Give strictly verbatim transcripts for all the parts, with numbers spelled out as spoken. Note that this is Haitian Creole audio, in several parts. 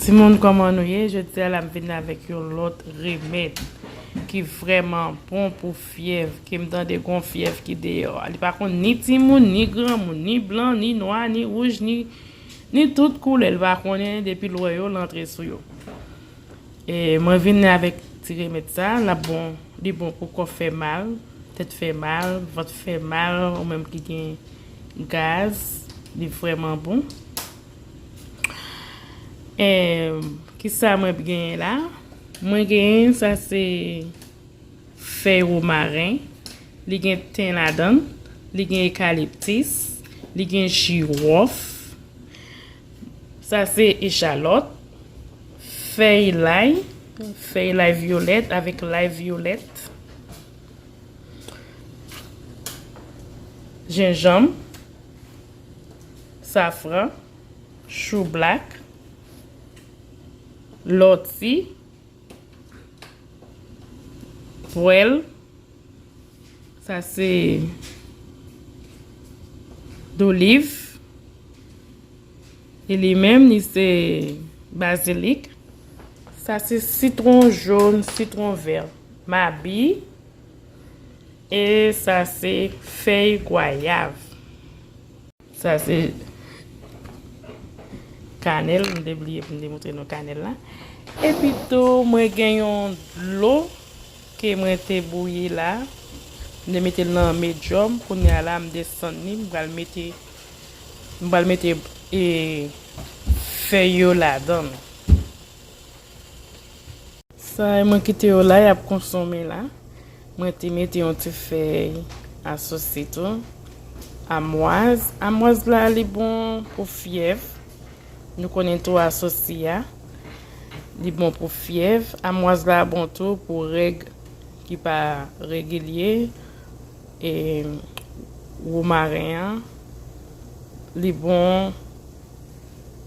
Timoun, kòman nou ye? Jodi a la, m vin avèk yon lòt remèd ki vrèman bon pou fyèv, ke m tande gon fyèv ki deyò a. Li pa konn ni timoun, ni granmoun, ni blan, ni nwa, ni wouj, ni, ni tout koulè. Li pa konnen, depi l wè yo, l antre sou yo. E mwen vin avèk ti remèd sa, l ap bon, li bon pou kò fè mal, tèt fè mal, vant fè mal, ou menm ki gen gaz, li vrèman bon. E kisa mwen genyen la? Mwen genyen, sa se fèy womaren, li gen ten ladan l, li gen ekaliptis, li gen jiwòf, sa se echalòt, fèy lay, fèy lay vyolèt avèk lay vyolèt, jenjanm, safran, chou blak, lòti, pwèl, sa se doliv, e li menm, li se bazilik, sa se sitwon jòn, sitwon vè, mabi, e sa se fèy gwayav. Sa se kanèl, m te bliye pou m te montre nou kanèl la. Epi tou, mwen gen yon dlo ke mwen te bouyi la. M te mete l nan medyòm. Kounye a la, m desann li. M pral mete, m pral mete, e, fèy yo ladan l. Sa, mwen kite yo la, y ap konsome la. Mwen te mete yon ti fèy asosi tou. Amwaz. Amwaz la, li bon pou fyèv. Nou konnen tou asosi a. Li bon pou fyèv. Amwaz la bon tou pou règ ki pa regilye. E womaren an, li bon.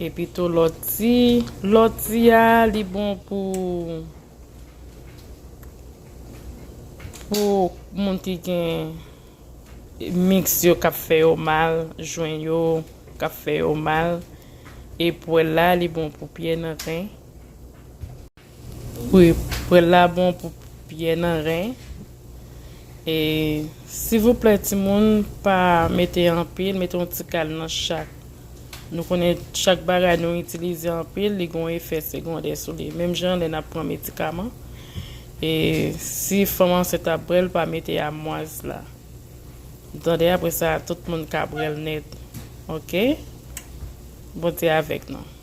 Epi tou lòti. Lòti a, li bon pou, pou moun ki gen miks yo k ap fè yo mal, jwen yo k ap fè yo mal. E pwèl la, li bon pou pyè nan ren. Wi, pwèl la bon pou pyè nan ren. E, silvouplè, timoun, pa mete anpil, mete yon ti kal nan chak. Nou konnen chak bagay nou itilize anpil, li gen yon efè segondè sou li. Menm jan lè n ap pran medikaman. E si fanm ansent ap bwè l, pa mete amwaz la. Tande, apre sa, tout moun ka bwè l nèt. Oke? Bondye avèk nou.